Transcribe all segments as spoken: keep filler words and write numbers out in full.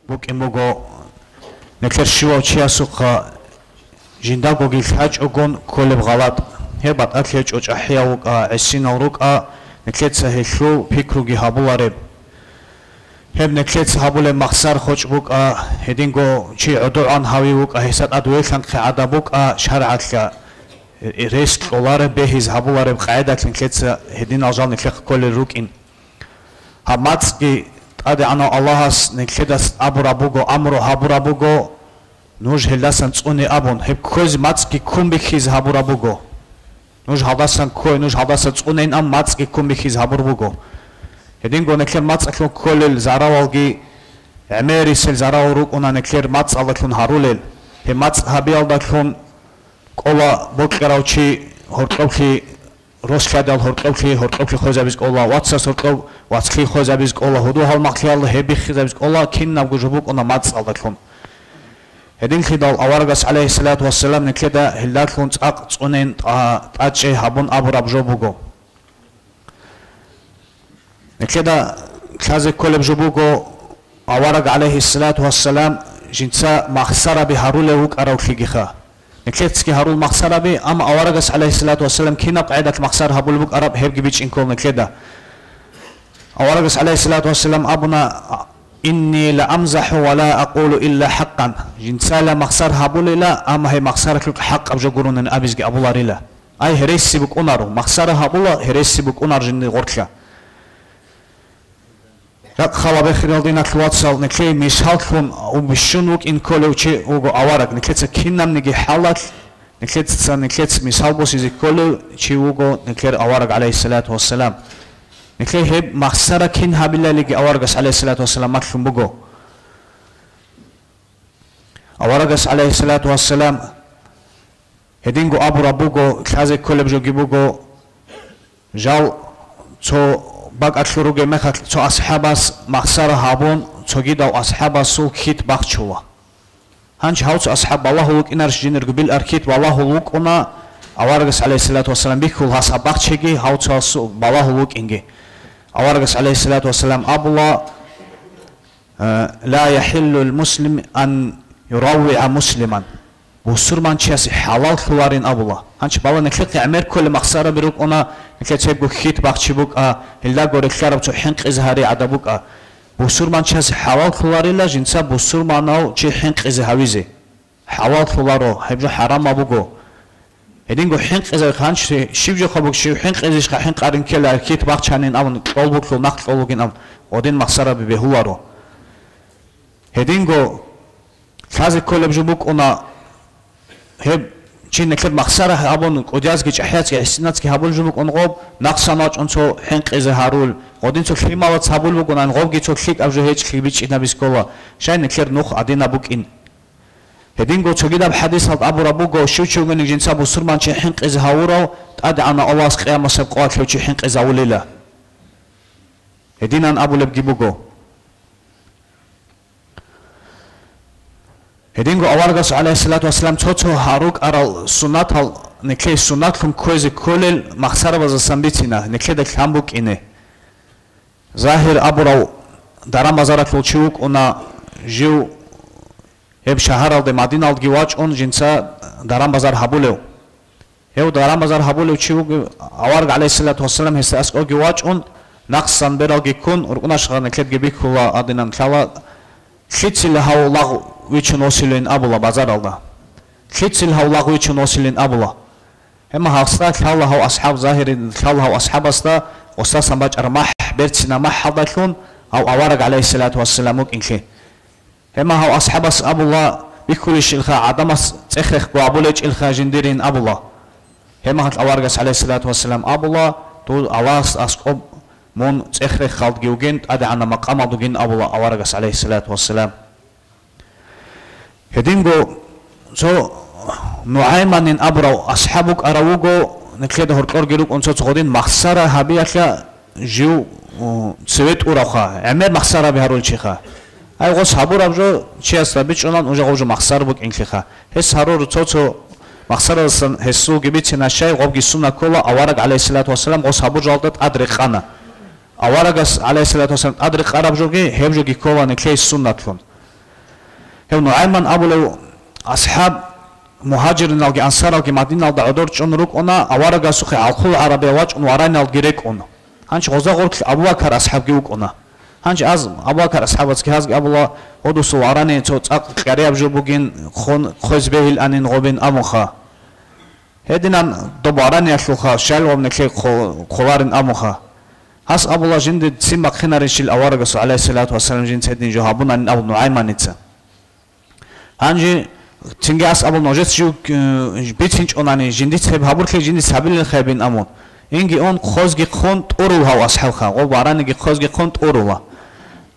БукӀин буго, нилъер щивав чиясухъа жиндагоги лъачӀогун кколеб гъалатӀ. Гьеб батӀалъи гьечӀо, чӀахӀиял рукӀа, гӀисинал рукӀа, нилъеца гьелъул пикруги гьабулареб. Гьеб нилъеца гьабулеб махсар хочӀ букӀа, гьединго чи гӀодогӀан гьави вукӀа, гьесда тӀад велъанхъи гӀадаб букӀа, шаргӀалъа рес кьолареб, бегьиз гьабулареб къагӀидалъ нилъеца гьединал жал нилъехъ кколел рукӀин. Гьаб мацӀги ТӀадегӀанав Аллагьас нилъеда абураб буго, амру гьабураб буго, нуж гьелдасан цӀуне абун, гьеб кквезе мацӀги ккун бихьизе гьабураб буго. Нуж гьалдасан ккой, нуж гьалдаса цӀунейин, амма мацӀги ккун бихьизе гьабур буго. Гьединго нилъер мацӀалъун кколел заралалги гӀемерисел зарал рукӀуна нилъер мацӀалдалъун гьарулел. Гьеб мацӀ гьабиялдалъун кӀола бокьарав чи гьоркьоблъи, рос-лъадал гьоркьоблъи, гьоркьоблъи хвезабиз кӀола, вацас гьоркьоб, вацлъи хвезабиз кӀола, гьудул-гьалмагълъиялда гьеб биххизабиз кӀола, кинабго жо букӀуна мацӀалдалъун. Гьединлъидал аварагас, гӀалайгьиссалату вассалам, нилъеда гьелдалъун цӀакъ цӀунен тӀа-, тӀачӀи гьабун абураб жо буго. Нилъеда лъазе кколеб жо буго, авараг, гӀалайгьиссалату вассалам, жинца махсараби гьарулев вукӀаравлъигиха. Нилъецги гьарул махсараби, амма аварагас, гӀалайгьиссалату вассалам, кинаб къагӀидалъ махсар гьабулеб букӀараб, гьебги бичӀчӀин ккол нилъеда. Аварагас, гӀалайгьиссалату вассалам, абуна: «Инни ла амзахӀу ва ла акъулу илла хӀакъан». Жинцайила махсар гьабулила, амма гьеб махсаралъулъ хӀакъаб жо гуронин абизги абуларила. Ай, гьереси букӀунаро, махсара гьабула, гьереси букӀунар жинди гъорлъа. Ракъ хала бехирал диналъ вацал, нилъее мисаллъун бищун вукӀин кколев чи вуго авараг. Нилъеца кинабниги хӀалалъ, нилъеца, нилъеца мисал босизе кколев чи вуго нилъер авараг, гӀалайгьиссалату вассалам. Нилъее гьеб махсара кин гьабилалиги аварагас, гӀалайгьиссалату вассалам, малъун буго. Аварагас, гӀалайгьиссалату вассалам, гьединго абураб буго, лъазе кколеб жоги буго, жал цо бакӀалъур ругеб мехалъ цо асхӀабас махсара гьабун, цогидав асхӀабасул хьит бахчула. Гьанчи гьав цо асхӀаб балагьул вукӀинарищ жинирго билар хьит балагьул вукӀуна, аварагас, гӀалайгьиссалату вассалам, бихьул гьас гьаб бахчиги, гьав цо асу-, балагьул вукӀинги. Аварагас, гӀалайгьиссалату вассалам, абула: «Ла яхӀиллу лмуслим ан юраввигӀа муслиман». Бусурманчиясе хӀалаллъуларин абула. Гьанчи бала нилъехъе гӀемер кколеб махсараби рукӀуна, нилъеца гьебго хьит бахчи букӀа, гьелдаго релълъараб цо хӀинкъизе гьари гӀадаб букӀа. Бусурманчиясе хӀалаллъуларила жинца бусурманав чи хӀинкъизе гьавизе. ХӀалаллъуларо, гьеб жо хӀарамаб буго. Гьединго хӀинкъизаб ханчи, щиб жоха буг, щив хӀинкъизищха, хӀинкъарин ккела, хьит бахчанин абун, кьолбуклъул нахъ кьолугин абун, гъодин махсараби бегьуларо. Гьединго лъазе кколеб жо букӀуна, гьеб чи нилъер махсара абун, кӀудиязги чӀахӀияцги гӀисинацги гьабул жо букӀун гъоб, нахъсан вачӀун цо хӀинкъизе гьарул, гъодин цо лъималац гьабул бугун, ан гъобги цо лъикӀаб жо гьечӀлъи бичӀчӀинаби ккола, щай нилъер нух гьадинаб букӀин. Гьединго цогидаб хӀадисалда абураб буго, щив чи вугониги жинца бусурманчи хӀинкъизе гьавурав, ТӀадегӀанав Аллагьас къиямасеб къоялъ гьев чи хӀинкъизавулила. Гьединан абулебги буго. Гьединго аварагас, гӀалайгьиссалату вассалам, цо-цо гьарукӀарал суннатал, нилъее суннатлъун кквезе кколел махсарабазасан бицина, нилъеда лъан букӀине. Загьир абурав даран-базаралъул чи вукӀуна, жив гьеб шагьаралде, Мадиналдги вачӀун, жинца даран-базар гьабулев. Гьев даран-базар гьабулев чи вугев, авараг, гӀалайгьиссалату вассалам, гьесда аскӀовги вачӀун, нахъсан бералги ккун, уркӀунашха нилъедги бихьула, адинан лъала, лъицил гьав лагъ вичун восилин абула базаралда. Лъицил гьав лагъ вичун восилин абула. Гьеб мехалъ гьасда лъала гьав асхӀаб, Загьирида лъала гьав асхӀабасда, гъосдасан бачӀараб махӀ, берцинаб махӀалдалъун гьав авараг, гӀалайгьиссалату вассалам, вукӀинлъи. Гьеб мехалъ гьав асхӀабас абула, бихьулищилха, гӀадамас цӀех-рехго гьабулечӀилха жиндирин абула. Гьеб мехалъ аварагас, гӀалайгьиссалату вассалам, абула, дов Аллагьас аскӀоб мун цӀех-рехалдги вугин, тӀадегӀанаб макъамалда вугин абула аварагас, гӀалайгьиссалату вассалам. Гьединго цо НугӀайманин абурав асхӀаб вукӀарав вуго, нилъеда гьоркьорги рукӀун цо-цо гъодин махсара гьабиялъа жив, у, цеве тӀуравха, гӀемер махсараби гьарулчиха. Ай, гъос гьабураб жо чиясда бичӀчӀунан уже гъов жо махсар букӀинлъиха. Гьес гьарур цо-цо махсараздасан гьесулги бицина, щай гъобги сунна ккола, авараг, гӀалайгьиссалату вассалам, гъос гьабур жалда тӀад рекъана. Аварагас, гӀалайгьиссалату вассалам, тӀад рекъараб жоги, гьеб жоги ккола нилъее суннатлъун. Гьев НугӀайман абулев асхӀаб, мугьажириналги ансаралги Мадиналда гӀодор чӀун рукӀуна, аварагасухъе гӀалхул гӀарабияв вачӀун вараниялги рекӀун. Гьанчи гъоза гъоркье Абу Бакар асхӀабги вукӀуна. Гьанчи аз Абу Бакар асхӀабацги гьазги абула, гъодусул варани цо цӀакъ кьарияб жо бугин, хъун хъвез бегьиланин гъобин абунха. Гьединан доб вараниялъулха щайилгъаб нилъее хъо-, хъоларин абунха. Гьас абула, жинде ццин бахъинарищил аварагасул, гӀалайхиссалату вассалам, жинца гьедин жо гьабунанин абун НугӀайманица. Гьанже цинги ас абун, нужец жив, э, бицинчӀонани, жиндица гьеб гьабурлъи жиндица гьабилелха гьебин абун. Инги ун, хъозги хъун тӀурул гьав асхӀабха, гъоб вараниги хъозги хъун тӀурула.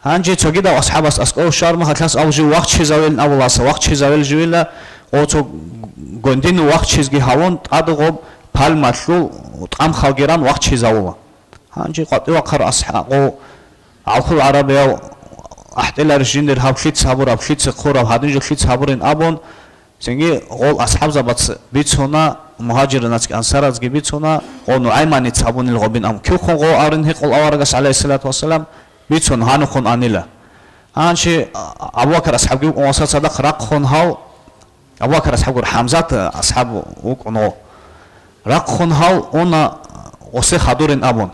Гьанже цогидав асхӀабас аскӀов щвармаха лъас абу жив вахчизавелин абуласа, вахчизавел живила, о цо гондину вахчизги гьавун, тӀад гъоб пальмалъул тӀамхалги ран вахчизавула. Гьанже къватӀивахъар асхӀа-, гъо-, гӀалхул гӀарабияв ахӀтӀеларищ жиндир гьаб лъица гьабураб, лъица хъураб, гьадин жо лъица гьабурин абун, цинги гъол асхӀабзабац бицуна, мугьажиринацги ансаразги бицуна, гъо НугӀайманица гьабунил гъобин абун. Кивхъун гъо арин гьикъул аварагас, гӀалайхиссалату вассалам, бицун гьанухъун анила. Гьанчи Абу Бакар асхӀабги вукӀун ва цадахъ рахъун гьал, Абу Бакар асхӀаб гур, ХӀамзат асхӀаб вукӀун гъо. Рахъун гьал уна гъосе хадурин абун.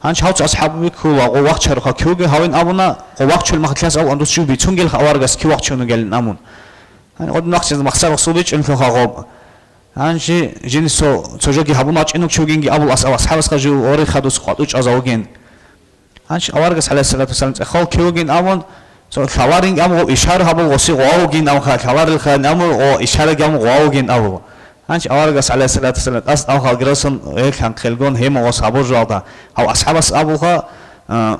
Гьанчи гьав цо асхӀаб вихьула, гъо вахчаруха кивги гьавин абуна, гъо вахчул махалъас ав андус жив бицунгелха аварагас кив вахчунугелин абун. Гьанчи гъодин вахчиз махсар гъосул бичӀунлъуха гъоб. Гьанчи жинисо цо жоги гьабун вачӀинуг чи вугинги абул ас-, асхӀабасха жив ори хадус къватӀу чӀвазавугин. Гьанчи аварагас, гӀалайхиссалату вассалам, цӀехол кивгин абун, цо лъаларин абун, ишара гьабул гъоси гъвавгин абун, лъаларилха абун, о ишараги абун гъвавгин абун. Гьанчи аварагас, гӀалайхиссалату вассалам, тӀас тӀал халгирасун гьел хӀанхъелгун гьемун гъос гьабуржуалда, гьав асхӀабас абулха, а,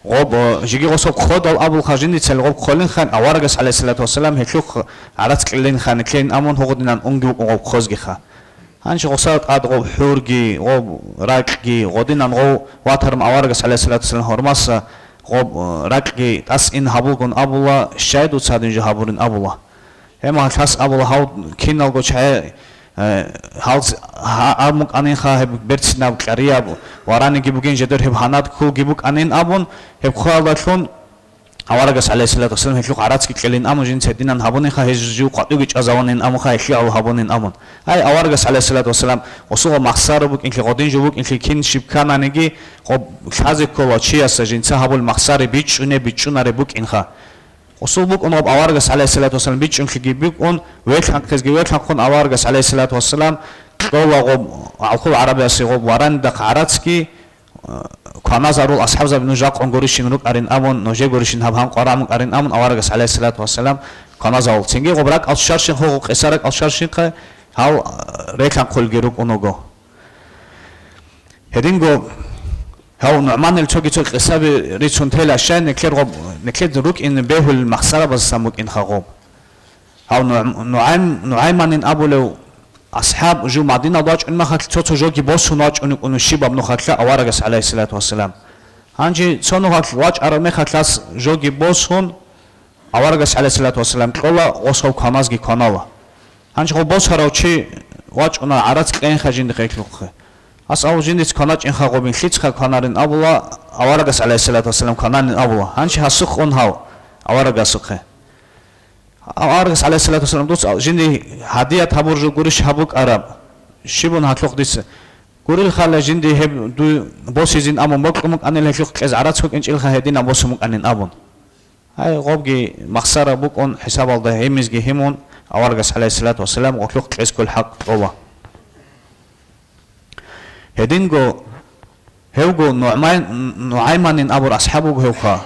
гъоб, о, жиги гъособ хъодал абулха жиндицал гъоб хъолинхан, аварагас, гӀалайхиссалату вассалам, гьелъухъ гӀарац кьелинха, никлейин абун гьугъдинан унги вукӀун гъоб хъозгиха. Гьанчи гъосал тӀад гъоб хӀурги, гъоб ракьги, гъодинан гъов ватарун аварагас, гӀалайхиссалату вассалам, гьурмаса гъоб, э, ракьги тӀасин гьабулгун абула, щай дуца гьадин жо гьабурин абула. Гьеб мехалъ гьас абула, гьав киналго чагӀи, э, гьалс-, гьа-, гьаб мукӀанинха гьеб берцинаб кьарияб вараниги бугин, жидер гьеб гьанад ккулги букӀанин абун, гьеб хъуялдалъун, Аварагас, гӀалайхиссалату вассалам, гьелъухъ гӀарацги кьелин абун, жинца гьединан гьабунинха, гьез жив къватӀуги чӀвазавунин абунха, гьелъие гьабунин абун. Гьай, аварагас, гӀалайхиссалату вассалам, гъосулгъа махсара букӀинлъи, гъодин жо букӀинлъи, кин щиб ккананиги, гъоб лъазе ккола чиясда жинца гьабул махсари бичӀчӀуне, бичӀчӀунаре букӀинха. Гъосул букӀун гъоб аварагас, гӀалайхиссалату вассалам, бичӀчӀунлъиги букӀун, велъанхъизги велъанхъун аварагас, гӀалайхиссалату вассалам, кьола гъоб, гӀалхул гӀарабиясе гъоб варанидахъ гӀарацги, кваназарул асхӀабзаби нуж ракъун гурищин рукӀарин абун, нужее гурищин гьаб гьанкъ варагӀун вукӀарин абун, аварагас, гӀалайхиссалату вассалам, кваназавул. Цинги гъоб ракӀал щарщин, гъо къеса ракӀал щарщинха, гьал, а, релъанхъулги рукӀун вуго. Гьединго гьав НугӀманил цоги цо къесаби рицун тела, щай никлер гъоб, никлер рукӀин бегьулел махсарабазасан букӀинха гъоб. Гьав НугӀ-, НугӀайм-, НугӀайманин абулев асхӀаб жив Мадиналда вачӀун махалъ цо-цо жоги босун вачӀун вукӀун щибаб нухалъа аварагас, гӀалайхиссалату вассалам. Гьанже цо нухалъ вачӀараб мехалъ гьас жоги босун, аварагас, гӀалайхиссалату вассалам, кьола, гъосав кваназги кванала. Гьанже гъо босарав чи вачӀуна, гӀарац кьейнха жиндихъе гьелъухъе. Ас ав жиндиц кваначӀинха гъобин, лъицха кванарин абула, аварагас, гӀалайхиссалату вассалам, квананин абула. Гьанже гьасухъ ун гьав аварагасухъе. Аварагас, гӀалайхиссалату вассалам, дуц жинди гьадият гьабур жо гурищ гьаб букӀараб? Щибун гьалъухъ дица? Гурил хала жинди гьеб дуй босизин абун бокьун букӀанил гьелъухъ кьез гӀарац букӀинчӀилха гьединаб босун букӀанин абун. Гьай, гъобги махсара букӀун хӀисабалда гьимизги гьимун, аварагас, гӀалайхиссалату вассалам, гъолъухъ кьез ккол хӀакъ кьола. Гьединго гьевго НугӀмай-, НугӀайманин абур асхӀаб вуго гьевха.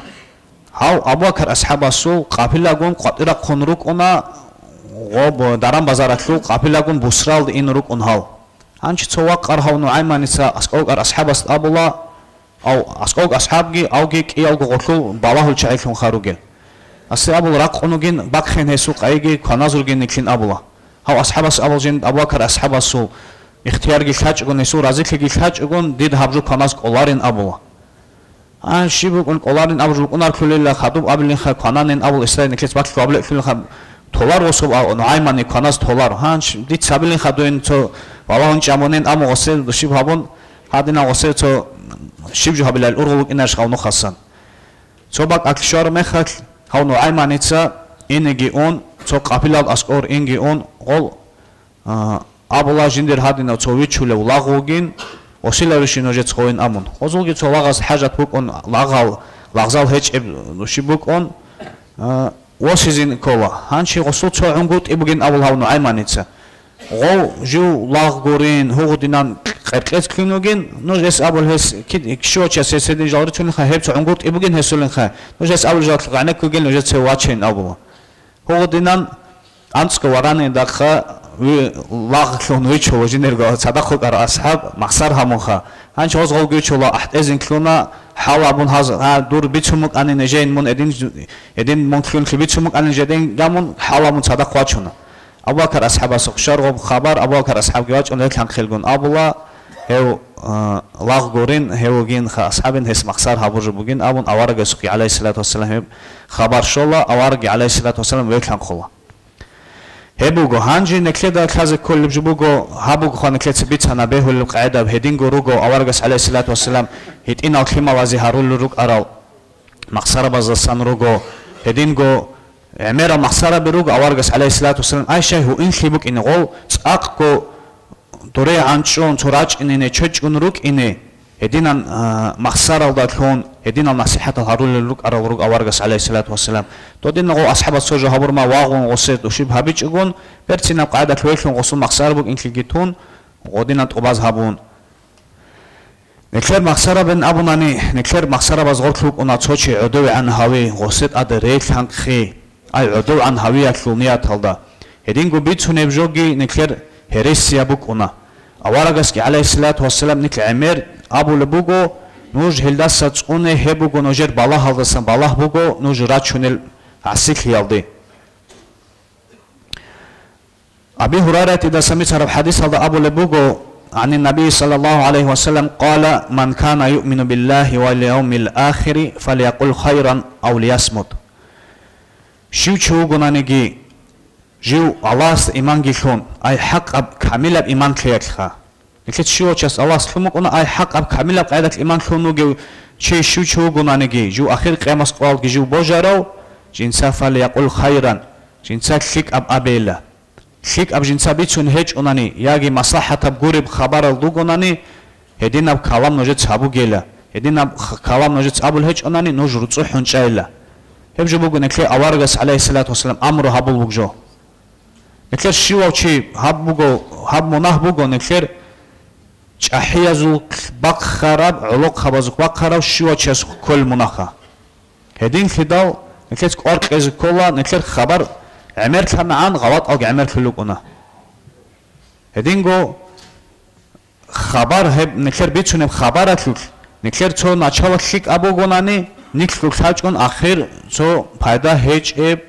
Гьав Абу Бакар асхӀабасул къапилагун къватӀирахъун рукӀуна, гъоб даран-базаралъул къапилагун Бусралда ин рукӀун гьав. Гьанчи цо вакъар гьав НугӀайманица аскӀов вукӀар асхӀабас абула, ав аскӀов вукӀ асхӀабги, авги кӀиялго гъолъул балагьул чагӀилъунха ругел. Асе абул ракъун вугин, бахъин гьесул къайги кваназургин никлъин абула. Гьав асхӀабас абул жин Абу Бакар асхӀабасул ихтиярги лъачӀгун, гьесул разилъиги лъачӀгун, дид гьаб жо кваназ кӀоларин абула. Гьан щиб букӀун кӀоларин абуж букӀунарлъулила, хадуб абилинха квананин абул Исраил никлец бакълъу абулеблъулинха толар гъосул а-, НугӀаймани кваназ толар. Гьан щ-, диц абилинха дуин цо валагьун чӀамунин, амма гъосел щиб гьабун, гьадинал гъосел цо щиб жо гьабилал ургъу вукӀинарищ гъав нухасан. Цо бакӀ аклъ щвараб мехалъ, гьав НугӀайманица Инеги ун, цо къапилал аскӀор инги ун, гъол, а, абула жиндир гьадинав цо вичулев лагъ вугин, осиларищин нужец гъовин абун. Гъозулги цо лагъас хӀажат букӀун, лагъал, лагъзал гьечӀеб нуши букӀун, а, восизин ккола. Гьанчи гъосул цо гӀунгутӀи бугин абул гьав НугӀайманица. Гъов жив лагъ гурин, гьугъудинан къеркьец ккун вугин, нуж гьес абул гьес кид-, щивачас гьес гьедин жал рицунелха, гьеб цо гӀунгутӀи бугин гьесулинха, нуж гьес абул жал гӀенеккугел нужеца вачейин абула. Гьугъудинан анцӀго варанидахъа ви-, лагълъун вичула жинерго цадахъ вукӀар асхӀаб, махсар гьамунха. Гьанчи гъоз гъовги вичула ахӀтӀезин ккуна, хӀал абун гьаз, гьа, дур бицун букӀани нижейин мун эдин, эдин мун ккунлъи бицун букӀани жедин гамун, хӀал абун цадахъ вачуна. Абу Бакар асхӀабасухъ щваргъуб хабар, Абу Бакар асхӀабги вачӀун гьел лъанхъилгун абула, гьев, а, лагъ гурин, гьев вугин ха асхӀабин, гьес махсар гьабуржи бугин абун, аварагасухъе, гӀалайхиссалату вассалам, гьеб хабар щола, авараги, гӀалайхиссалату вассалам, веклъанхъула. Гьеб буго, гьанже неклъеда лъазе кколеб жо буго, гьаб бугоха неклъеца бицана бегьулеб къагӀидаб, гьединго руго аварагас, гӀалайхиссалату вассалам, гьитӀинал лъималазе гьарулел рукӀарал махсарабаздасан руго, гьединго гӀемерал махсараби руго аварагас, гӀалайхиссалату вассалам, ай щай гьуинлъи букӀине, гъов цӀакъго дуре гӀанчӀун, цо рачӀинине чочӀун рукӀине, гьединан, а, махсаралда лъун, гьединал насихӀатал гьарулел рукӀарал руго аварагас, гӀалайхиссалату вассалам. Додинагъо асхӀабас цо жо гьабурма вагъун гъосез тӀушиб гьабичӀогун, берцинаб къагӀидалъ вейлъун гъосул махсар букӀинлъиги тун, гъодинан тӀубаз гьабун. Неклъер махсарабин абунани, неклъер махсарабаз гъорлъ вукӀуна цо чи гӀодовегӀан гьави, гъосе тӀаде релъанхъи, ай гӀодовегӀан гьавиялъул нияталда. Гьединго бицунеб жоги неклъер гьересия букӀуна. Аварагасги, гӀалайхиссалату вассалам, нилъ гӀемер абулеб буго, нуж гьелдаса цӀуне гьеб буго нужер балагьалдасан балагь буго нуж рачунел гӀасилъиялде. Аби Гьурайратидаса бицараб хӀадисалда абулеб буго, гӀанин Наби саллаллагьу гӀалайгьи ва саллам, къала: «Ман кана юъмину биллагьи вал явмил ахири, фалякъул хайран ав лиясмут». Щив чи вугонаниги, жив Аллагьасда иманги лъун, ай хӀакъаб камилаб иман лъеялъха. Нилъеца щивав час Аллагьас лъун букӀуна, ай хӀакъаб камилаб къайдалъ иман лъун вугев чи щив чи вугонаниги, жив ахир къиямас къоялги жив божарав, жинца фалякъул хайран, жинца лъикӀаб абейила. ЛъикӀаб жинца бицун гьечӀунани яги маслахӀатаб гуреб хабарал дугонани, гьединаб калам нужеца гьабугейила, гьединаб х-, калам нужеца абул гьечӀунани, нуж руцӀухӀун чӀайила. Гьеб жо буго нилъее аварагас, гӀалайгьиссалату вассалам, амру гьабул бугжо. Нилъер щивав чи гьаб буго, гьаб мунагь буго, нилъер чӀахӀиязул бахъараб, гӀолохъабазухъ бахъарав щивав чиясухъ кколел мунагьха. Гьединлъидал нилъец кӀвар кьезе ккола, нилъер хабар гӀемерлъанагӀан гъалатӀалги гӀемерлъулел рукӀуна. Гьединго хабар гьеб, нилъер бицунеб хабаралъулъ, нилъер цо начало лъикӀаб бугонани, нилъго лъачӀун ахир цо пайда гьечӀеб,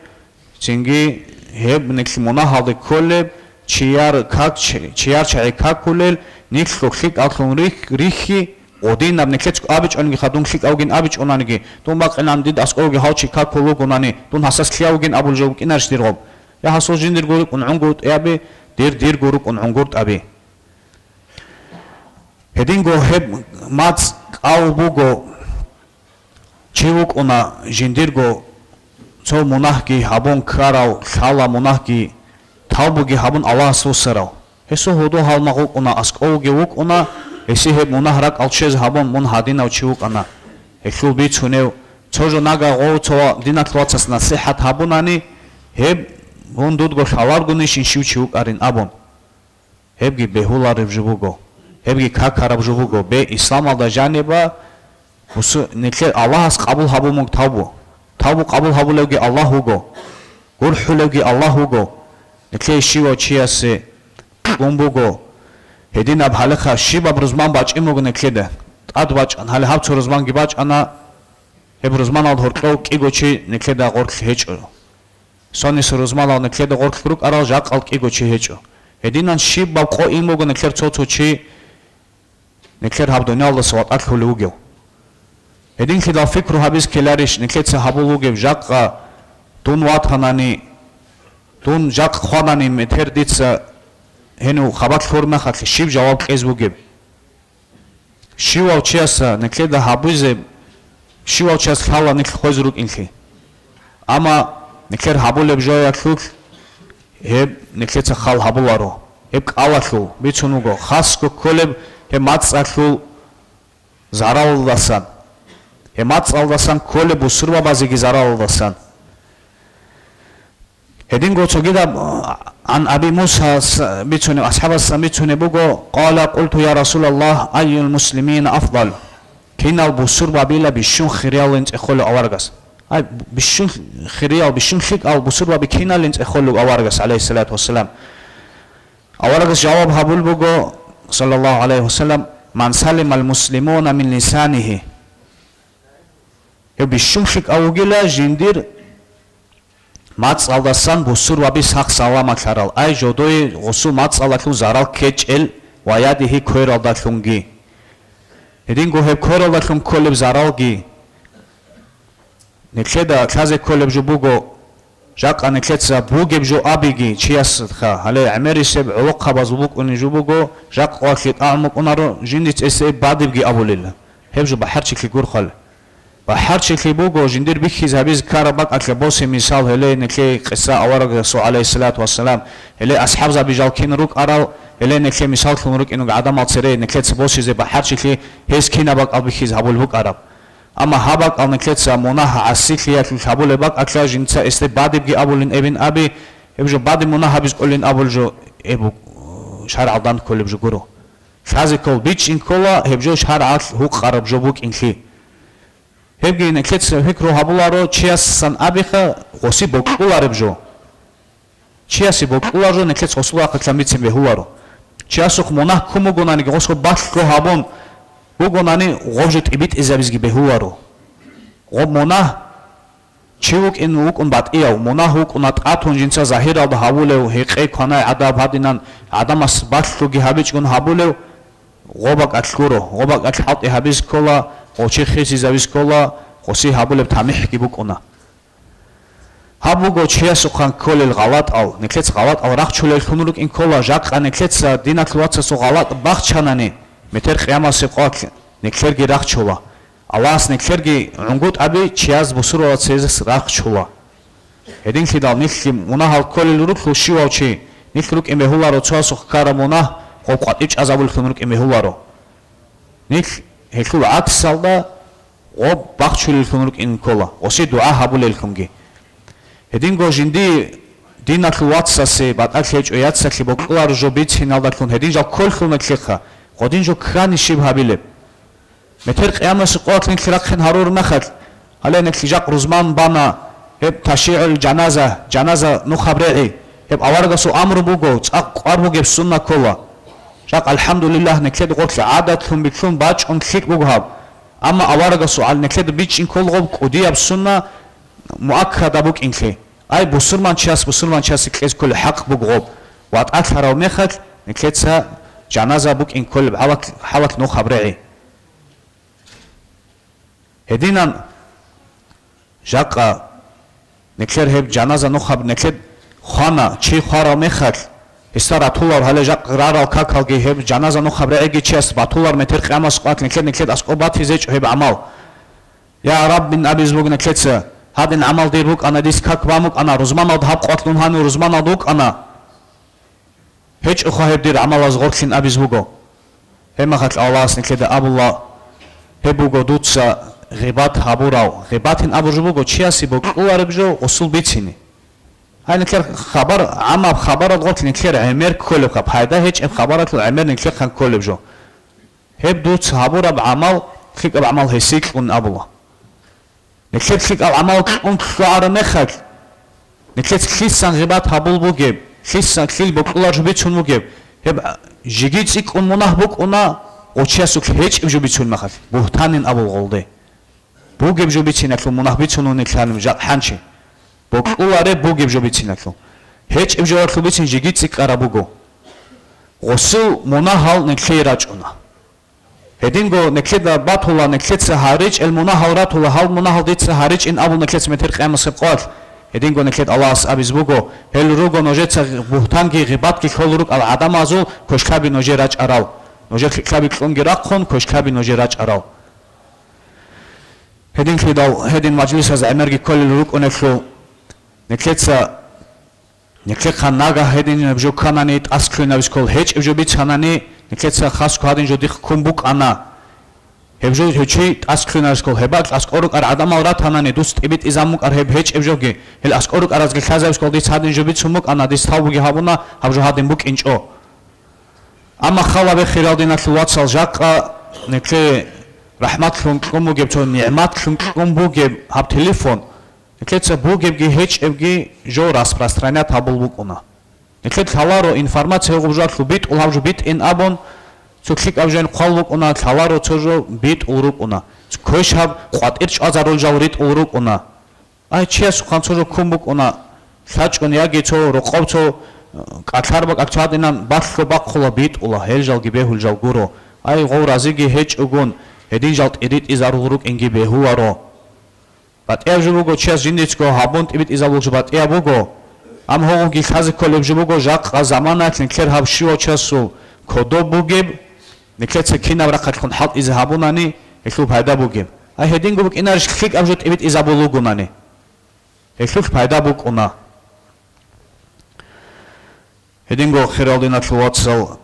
цинги гьеб нилъ мунагьалде кколеб, чияр как-, чияр чагӀи какулел, нилъго лъикӀаллъун рихь-, рихьи, гъодинаб нилъецго абичӀониги ха, дун лъикӀавгин абичӀонаниги, дун бакъинан дид аскӀовги гьав чи какул вугонани, дун гьасас лъиявгин абул жо вукӀинарищ дир гъоб? Я гьасул жиндирго рукӀун гӀунгутӀаби, дир дирго рукӀун гӀунгутӀаби. Гьединго гьеб мацӀ кӀал буго, чи вукӀуна жиндирго цо мунагьги гьабун ккарав, лъала мунагьги, тавбуги гьабун Аллагьас вуссарав. Гьесул гьудул-гьалмагъ вукӀуна, аскӀовги вукӀуна, гьесие гьеб мунагь ракӀал ччезе гьабун, мун гьадинав чи вукӀана. Гьелъул бицунев, цо жо нагагъов цо диналъ вацас насихӀат гьабунани, гьеб, мун дудго лъаларгунищин щив чи вукӀарин абун. Гьебги бегьулареб жо буго, гьебги какараб жо буго. Бе исламалда жаниба мусу-, нилъер Аллагьас къабул гьабун буго тавбу. Тавбу къабул гьабулевги Аллагь вуго, гурхӀулевги Аллагь вуго. Нилъее щивав чиясе кьун буго, гьединаб гьалихъа щибаб рузман бачӀин буго нилъеда. ТӀад бачӀан, гьале гьаб цо рузманги бачӀана, гьеб рузманал гьоркьов кӀиго чи нилъеда гъорлъ гьечӀо. Сониса рузманал нилъеда гъорлъ рукӀарал жакъал кӀиго чи гьечӀо. Гьединан щибаб къо ин буго нилъер цо-цо чи нилъер гьаб дуниялдаса ватӀалъулев вугев. Гьединлъидал пикру гьабиз ккеларищ нилъеца гьабул вугев жакъа дун ватанани, дун жакъ хванани метер дица гьенив хабар лъур мехалъ щиб жаваб кьез бугеб? Щивав чияса нилъеда гьабизе, щивав час лъала нилъ хвезе рукӀинлъи. Амма Нилъер гьабулеб жоялъулъ гьеб нилъеца хал гьабуларо. Гьеб кӀалалъул бицун вуго, хасго кколеб гьеб мацӀалъул заралалдасан, гьеб мацӀалдасан кколеб бусурбабазеги заралалдасан. Гьединго цогидаб, гӀан Аби Муса с-, бицунеб, асхӀабасдасан бицунеб буго, قال: قلت: يا رسول الله، أي المسلمين أفضل؟ Кинал бусурбабила бищун хириялин цӀехолев аварагас? Ай, бищун хириял, бищун лъикӀал бусурбаби киналин цӀехолев аварагас, гӀалайгьиссалату вассалам? Аварагас жаваб гьабул буго, саллаллагьу гӀалайгьи вассалам: من سلم المسلمون من لسانه. Гьев бищун лъикӀав вугила жиндир мацӀалдасан бусурбаби сах-саламатлъарал, ай жодое гъосул мацӀалдалъун зарал ккечӀел, ويده, квералдалъунги. Гьединго гьеб квералдалъун кколеб заралги нилъеда лъазе кколеб жо буго, жакъа нилъеца бугеб жо абиги чиясха, гьале гӀемерисеб гӀолохъабазул букӀунеб жо буго, жакъа лъикӀал мукӀунаро, жиндица гьесие бадибги абулел. Гьеб жо бахӀарчилъи гурхъал. БахӀарчилъи буго, жиндир бихьизе гьабизе ккараб бакӀалъа босе мисал, гьеле нилъее къиса аварагасул, гӀалайгьиссалату вассалам, гьеле асхӀабзаби жал кин рукӀарал, гьеле нилъее мисаллъун рукӀинеги гӀадамал цере нилъеца босизе бахӀарчилъи гьез кинаб бакӀал бихьизе гьабулеб букӀараб. Амма гьаб бакӀал нилъеца мунагь гӀасилъиялъул гьабулеб бакӀалъа жинца эсде бадибги абулин эбин аби, гьеб жо бадиб мунагь гьабиз кӀолин абул жо, эбу, шаргӀалдан кколеб жо гуро. Лъазе ккол бичӀчӀин ккола гьеб жо шаргӀалъ гьукъараб жо букӀинлъи. Гьебги нилъеца пикру гьабуларо, чиясан абиха гъоси бокьулареб жо. Чиясе бокьулар жо нилъеца гъосул рахъалъан бицин бегьуларо. Чиясухъ мунагь ккун бугонаниги, гъосго балъго гьабун бугонани, гъоб жо тӀибитӀизабизги бегьуларо. Гъоб мунагь чи вукӀин вукӀун батӀияв, мунагь вукӀуна тӀатун жинца загьиралда гьавулев, гьекъей кванай гӀадаб гьадинан гӀадамас балъгоги гьабичӀгун гьабулев, гъоб бакӀалъ гуро, гъоб бакӀалъ хӀалтӀи гьабиз ккола, гъов чи хисизавиз ккола, гъоси гьабулеб тамихӀги букӀуна. Гьаб буго чиясухъан кколел гъалатӀал, нилъеца гъалатӀал рахчулеллъун рукӀин ккола, жакъа нилъеца диналъул вацасул гъалатӀ бахчанани, метер къиямасеб къоялъ нилъерги рахчула. Аллагьас нилъерги гӀунгутӀаби чияз бусурбабаз цезес рахчула. Гьединлъидал нилъги мунагьал кколел рухьул щивав чи, нилъ рукӀин бегьуларо цоясухъ ккараб мунагь, гъоб къватӀив чӀвазабуллъун рукӀин бегьуларо. Нилъ гьелъул гӀаксалда гъоб бахчулеллъун рукӀин ккола, гъоси дугӀа гьабулеллъунги. Гьединго жинди диналъул вацасе батӀалъи гьечӀо яцалъе бокьуларо жо бициналдалъун гьедин жал кколлъун нилъехъа, гъодин жо ккани щиб гьабилеб? Метер къиямасеб къоялъ нилъ рахъин гьарураб мехалъ, гьале нилъ жакъ рузман бана, гьеб ташигӀул жаназа, жаназа нухаб регӀи, гьеб аварагасул амру буго, цӀакъ кӀвар бугеб сунна ккола. Жакъ, алхӀамдулиллагь, нилъеда гъорлъ гӀадатлъун биклъун бачӀун лъикӀ буго гьаб. Амма аварагасул гьал нилъеда бичӀчӀин ккол гъоб кӀудияб сунна муаккада букӀинлъи. Ай, бусурманчияс бусурманчиясе кьез кколеб хӀакъ буго гъоб. ВатӀалъарав мехалъ, нилъеца жаназа букӀин кколеб гьалат-, гьалат нухаб регӀи. Гьединан жакъа нилъер гьеб жаназа нухаб нилъед хвана, чи хварав мехалъ, гьесда ратулар гьале жакъ рарал какалги гьеб жаназа нухаб регӀиги чияс батулар метер къиямас къват нилъед, нилъед аскӀоб батизечӀо гьеб гӀамал. Я Раббин абиз буго нилъеца, гьадин гӀамал дир букӀана, дис как бан букӀана, рузманалда гьаб къват лун гьанив рузманалда вукӀана. ГьечӀоха гьеб дир гӀамалаз гъорлъин абиз буго. Гьебмахалъ Аллагьас нилъеда абула, гьеб буго дуца гъибат гьабурав. Гъибатин абуржу буго чиясе бокьулареб жо гъусул бицини. Гьай нилъер хабар, гӀамаб хабарал гъорлъ нилъер гӀемер кколебха, пайда гьечӀеб хабаралъул гӀемер нилъехъан кколеб жо. Гьеб дуца гьабураб гӀамал, лъикӀаб гӀамал гьесие кьун абула. Нилъер лъикӀал гӀамал кьун лъугӀараб мехалъ, нилъеца лъисан гъибат гьабул бугеб, лъисан лъил бокьулареб жо бицун бугеб, гьеб жеги цӀикӀкӀун мунагь букӀуна, гъочиясулъ гьечӀеб жо бицун мехалъ, бугьтанин абул гъолде. Бугеб жо бициналъул мунагь бицун вуни лъалин жакъ хӀанчи. Бокьулареб бугеб жо бициналъул. ГьечӀеб жоялъул бицин жеги цӀикӀкӀараб буго. Гъусул мунагьал нилъее рачӀуна. Гьединго нилъеда батула, нилъеца гьаричӀел мунагьал ратула, гьал мунагьал дица гьаричӀин абун нилъеца метер къиямасеб къоялъ. Гьединго нилъед Аллагьас абиз буго, гьел руго нужеца бугьтанги гъибатги лъол рукӀал гӀадамазул квешлъаби нужее рачӀарал. Нужер лъикӀлъаби кьунги рахъун, квешлъаби нужее рачӀарал. Гьединлъидал гьедин мажлисаз гӀемерги кколел рукӀунелъул, Нилъеца, нилъехъан нагагь гьединаб жо кканани, тӀасклъуйнаб скол гьечӀеб жо бицанани, нилъеца хасго гьадин жо дихъ ккун букӀана. Гьеб жо гьев чи тӀасклъуйнарискал, гьебал аскӀор рукӀар гӀадамал ратанани, дус тӀибитӀизабун букӀар гьеб гьечӀеб жоги, гьел аскӀор рукӀаразги лъазабискал дица гьадин жо бицун букӀана, дис тавбуги гьабуна, гьаб жо гьадин букӀинчӀо. Амма хал гьабе, хирал диналъул вацал, жакъа нилъее рахӀматлъун кьун бугеб, цо нигӀматлъун кьун бугеб гьаб телефон, нилъеца бугебги гьечӀебги жо распространять гьабул букӀуна. Нилъер лъаларо информация гьеб жоялъул битӀул гьаб жо битӀин абун, цо лъикӀаб жоян хъвал букӀуна, лъаларо цо жо битӀул рукӀуна. Квеш гьаб къватӀир чӀвазарул жал ритӀул рукӀуна. Ай, чиясухъан цо жо ккун букӀуна, лъачӀун яги цо рокъов цо, э, кӀалъар бакӀалъ цо гьадинан балъго бахъула битӀула, гьел жалги бегьул жал гуро. Ай, гъов разиги гьечӀогун, гьедин жал тӀиритӀизарул рукӀинги бегьуларо. БатӀияб жо буго, чияс жиндицго гьабун тӀибитӀизабулчи батӀияб буго. Амма гьогьунги лъазе кколеб жо буго, жакъа заманаялъ нилъер гьаб щивав чиясул кодоб бугеб, нилъеца кинаб рахъалъун хӀалтӀизе гьабунани, гьелъул пайда бугеб. Ай, гьединго букӀинарищ лъикӀаб жо тӀибитӀизабулугунани? Гьелъулъ пайда букӀуна. Гьединго, хирал диналъул вацал,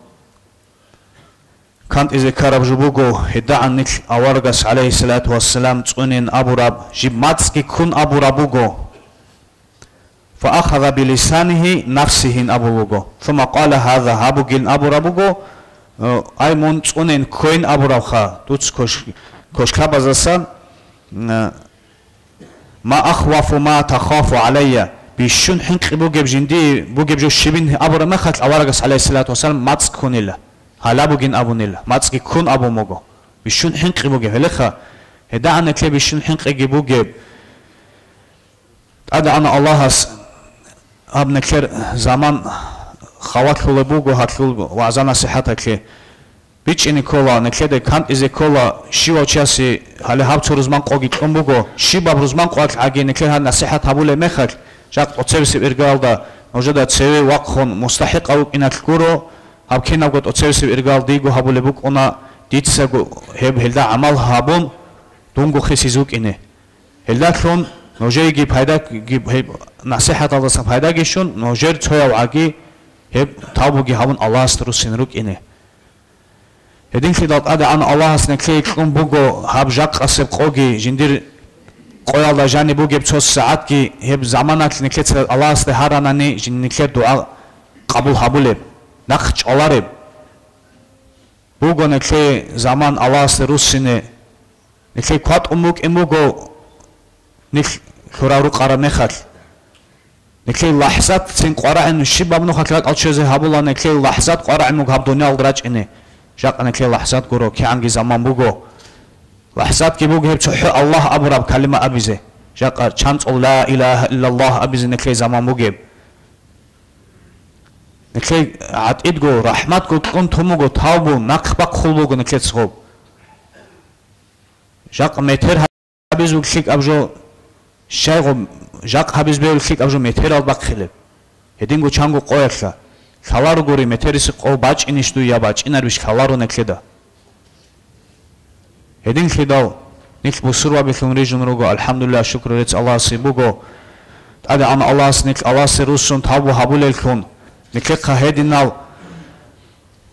кантӀизе ккараб жо буго, гьедагӀан нилъ аварагас, гӀалайгьиссалату вассалам, цӀунин абураб, жиб мацӀги ккун абураб буго. «Фаахаза билисанигьи нафсигьин» абулуго. «Сумма къала гьаза», гьабугин абураб буго, э, ай, мун цӀунин кквейин абурабха, дуц кош-, кошлъабазасан, э, «Ма ахвафу ма тахафу гӀалайя», бищун хӀинкъи бугеб жинди бугеб жо щибин абураб мехалъ, аварагас, гӀалайгьиссалату вассалам, мацӀ ккунила, гьалабугин абунила, мацӀги ккун абун буго. Бищун хӀинкъи бугеб, гьелеха, гьедагӀанетлъе бищун хӀинкъиги бугеб. ТӀадегӀанав Аллагьас гьаб нилъер заман хавалъулеб буго гьалъул вагӀза-насихӀаталъе. БичӀчӀине ккола, нилъеда кантӀизе ккола, щивав чиясе гьале гьаб цо рузман къоги кьун буго, щибаб рузман къоялъ гӀаги нилъер гьаб насихӀат гьабулеб мехалъ, жакъ тӀоцебесеб иргалда нужеда цеве вахъун мустахӀикъав вукӀиналъ гуро, гьаб кинабго тӀоцебесеб иргал диего гьабулеб букӀуна, дицаго гьеб гьелда гӀамал гьабун, дунго хисиз вукӀине. Гьелдалъун нужееги пайдаги, гьеб насихӀаталдасан пайдаги щун, нужер цояв гӀаги гьеб тавбуги гьабун Аллагьасда руссин рукӀине. Гьединлъидал ТӀадегӀан Аллагьас нилъее кьун буго гьаб жакъасеб къоги, жиндир къоялда жаниб бугеб цо сагӀатги, гьеб заманалъ нилъеца Аллагьасде гьаранани жин-, нилъер дугӀа къабул гьабулеб, нахъ чӀвалареб. Буго нилъее заман Аллагьасде руссине, нилъее кватӀун букӀин буго нилъ лъурав рукъараб мехалъ. Нилъее лахӀзатцин къварагӀин щибаб нухалъ ракӀал чӀезе гьабула, нилъее лахӀзат къварагӀин буго гьаб дуниялда рачӀине. Жакъа нилъее лахӀзат гуро, кигӀанги заман буго. ЛахӀзатги буго гьеб цохӀо Аллагь абураб калима абизе. Жакъа чанцӀул ла илагьа иллаллагь абизе нилъее заман бугеб. Нилъее гӀатӀидго, рахӀматго кьун тун буго, тавбу, нахъ бахъул буго нилъеца гьоб. Жакъа метер гьабиз буго лъикӀаб жо, щайгъо жакъ гьабиз бегьулеб лъикӀаб жо метерал бахъилеб. Гьединго чанго къоялъа. Лъаларо гури, метерисе къо бачӀинищ дуй я бачӀинарищ лъаларо нилъеда. Гьединлъидал нилъ бусурбабилъун рижун руго, алхӀамдулиллагь, шукру рецц Аллагьасе буго. ТӀадегӀан Аллагьас нилъ Аллагьасе руссун тавбу гьабулеллъун, нилъехъа гьединал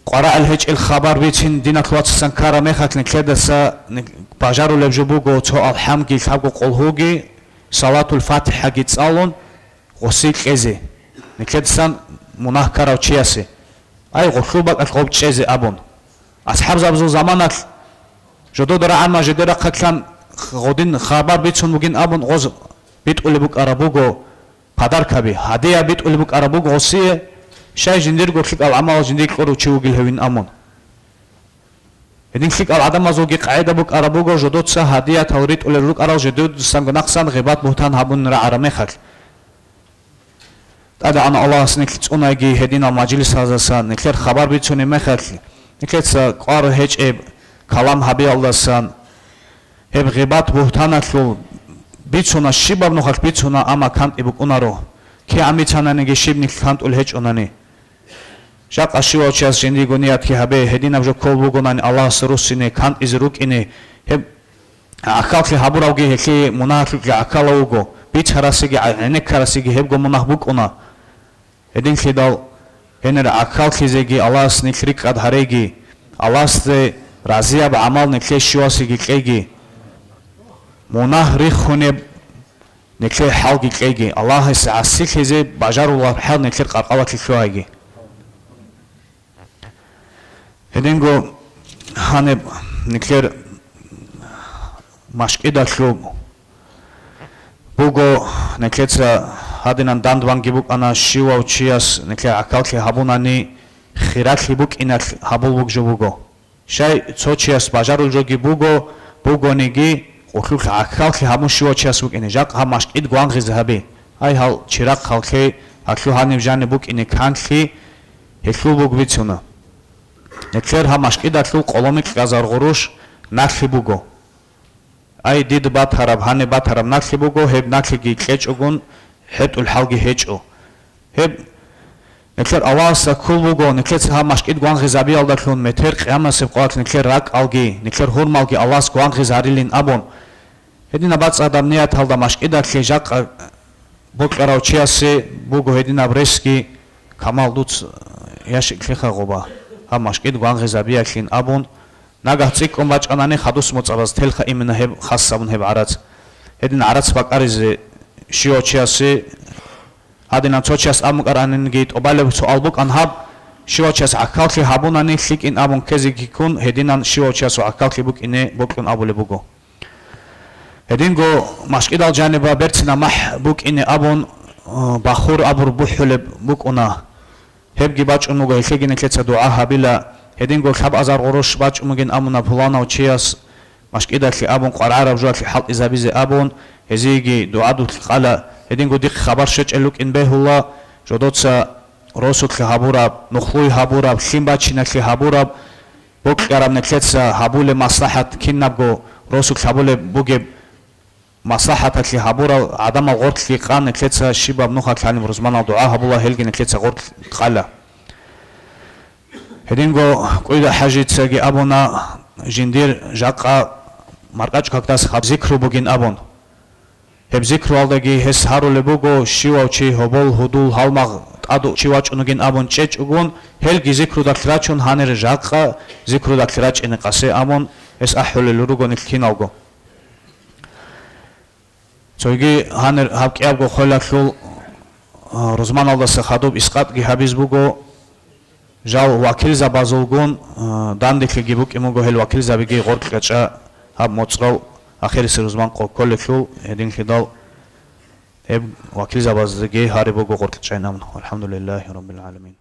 къварагӀел гьечӀел хабар бицин диналъ вацасан ккараб мехалъ нилъедаса нилъ бажарулеб жо буго цо алхӀамги лъабго къулгьуги, Салатул ФатихӀаги цӀалун, гъосие кьезе, нилъедасан мунагь ккарав чиясе, ай, гъолъул бакӀалъ гъоб чӀезе абун. АсхӀабзабазул заманалъ жодода рагӀана жидер рахъалъан гъодин хабар бицун бугин абун гъоз битӀулеб букӀараб буго подаркаби, гьадия битӀулеб букӀараб буго гъосие, щай жиндирго лъикӀал гӀамал жиндир кьурав чи вугил гьевин абун. Гьедин лъикӀал гӀадамазулги къагӀида букӀараб буго, жодоца гьадиятал ритӀулел рукӀарал жидедасанго нахъсан гъибат-бугьтан гьабун рагӀараб мехалъ. ТӀадегӀан Аллагьас нилъ цӀунайги гьединал мажлисаздасан, нилъер хабар бицунеб мехалъ, нилъеца кӀвар гьечӀеб калам гьабиялдасан, гьеб гъибат-бугьтаналъул бицуна, щибаб нухалъ бицуна, амма кантӀи букӀунаро, кигӀан бицананиги щиб нилъ кантӀул гьечӀонани. Жакъа щивав чияс жиндиего ниятги гьабе, гьединаб жо ккол бугонани Аллагьас руссине, кантӀизе рукӀине, гьеб гӀахьаллъи гьабуравги гьелъие мунагьалъукьа гӀахьалав вуго. бицарасеги гӀенеккарасеги гьебго мунагь букӀуна. Гьединлъидал гьенир гӀахьаллъизеги Аллагьас нилъ рикӀкӀад гьареги, Аллагьасде разияб гӀамал нилъее щивасеги кьеги, мунагь риххунеб нилъее хӀалги кьеги, Аллагьасе гӀасилъизе бажарулареб хӀал нилъер къаркъалалъе лъугьайги. Гьединго гьаниб нилъер машкӀидалъуб буго, нилъеца гьадинан дандбанги букӀана, щивав чияс нилъер гӀахьаллъи гьабунани хиралъи букӀиналъ гьабул бугжу буго. Щай цо чияс бажарул жоги буго, бугониги, къулъулъ гӀахьаллъи гьабун щивав чияс букӀине, жакъ гьаб машкӀид гвангъизе гьаби. Ай гьал чирахъаллъи, гьалъу гьаниб жаниб букӀине канлъи, гьелъул буг бицуна. Нилъер гьаб машкӀидалъул къоломикьазар гъурущ налъи буго. Ай, дид батараб, гьаниб батараб налъи буго, гьеб налъиги кьечӀогун, хӀетӀул хӀалги гьечӀо. Гьеб нилъер Аллагьасда ккол буго, нилъеца гьаб машкӀид гвангъизабиялдалъун метер къиямасеб къоялъ нилъер ракӀалги, нилъер гьурмалги Аллагьас гвангъизарилин абун. Гьединаб бацӀцӀадаб нияталда машкӀидалъе жакъа бокьарав чиясе буго гьединаб ресги, Камал, дуц ящик лъеха гъоба, гьаб машкӀид гвангъизабиялъин абун, нагагь цӀикӀкӀун бачӀанани хадус моцӀабаз телха имина гьеб хасабун гьеб гӀарац. Гьедин гӀарац бакӀаризе щивав чиясе, гьадинан цо чияс абун букӀаранинги тӀубалеб суал букӀан гьаб, щивав чияс гӀахьаллъи гьабунани лъикӀин абун ккезеги ккун, гьединан щивав чиясул гӀахьаллъи букӀине бокьун абулеб буго. Гьединго машкӀидал жаниба берцинаб махӀ букӀине абун, э, бахур абур бухӀулеб букӀуна. Гьебги бачӀун буго, гьелъеги нилъеца дугӀа гьабила. Гьединго лъабазар гъурущ бачӀун бугин абуна пуланав чияс машкӀидалъе абун, къваргӀараб жоялъе хӀалтӀизабизе абун, гьезиеги дугӀадулъ къала. Гьединго дихъ хабар щвечӀел рукӀин бегьула, жодоца росулъе гьабураб, нухлуй гьабураб, лъим бачиналъе гьабураб, бокьараб нилъеца гьабулеб маслахӀат, кинабго росулъ гьабулеб бугеб маслахӀаталъе гьабурал гӀадамал гъорлъги къан, нилъеца щибаб нухалъ гьаниб рузманал дугӀа гьабула, гьелги нилъеца гъорлъ къала. Гьединго КӀуйда ХӀажицаги абуна, жиндир жакъа маркӀачӀ какдас гьаб зикру бугин абун. Гьеб зикруялдаги гьес гьарулеб буго, щивав чи гьобол, гьудул, гьалмагъ тӀаду чи вачӀунугин абун чӀечӀогун, гьелги зикрудалъ рачун, гьанир жакъа зикрудалъ рачӀине къасе абун, гьес ахӀулел руго нилъ киналго. Цоги гьанир гьаб кӀиябго хвелалъул, а, рузманалдаса хадуб искъатги гьабиз буго. Жал вакилзабазулгун, а, данделъиги букӀин буго, гьел вакилзабиги гъоркьа чӀа гьаб моцӀрал ахирисел рузман къо кколелъул, гьединлъидал гьеб вакилзабаздаги гьариб буго гъоркьа чӀайин абун. ВалхӀамдулиллагьи раббил гӀаламин.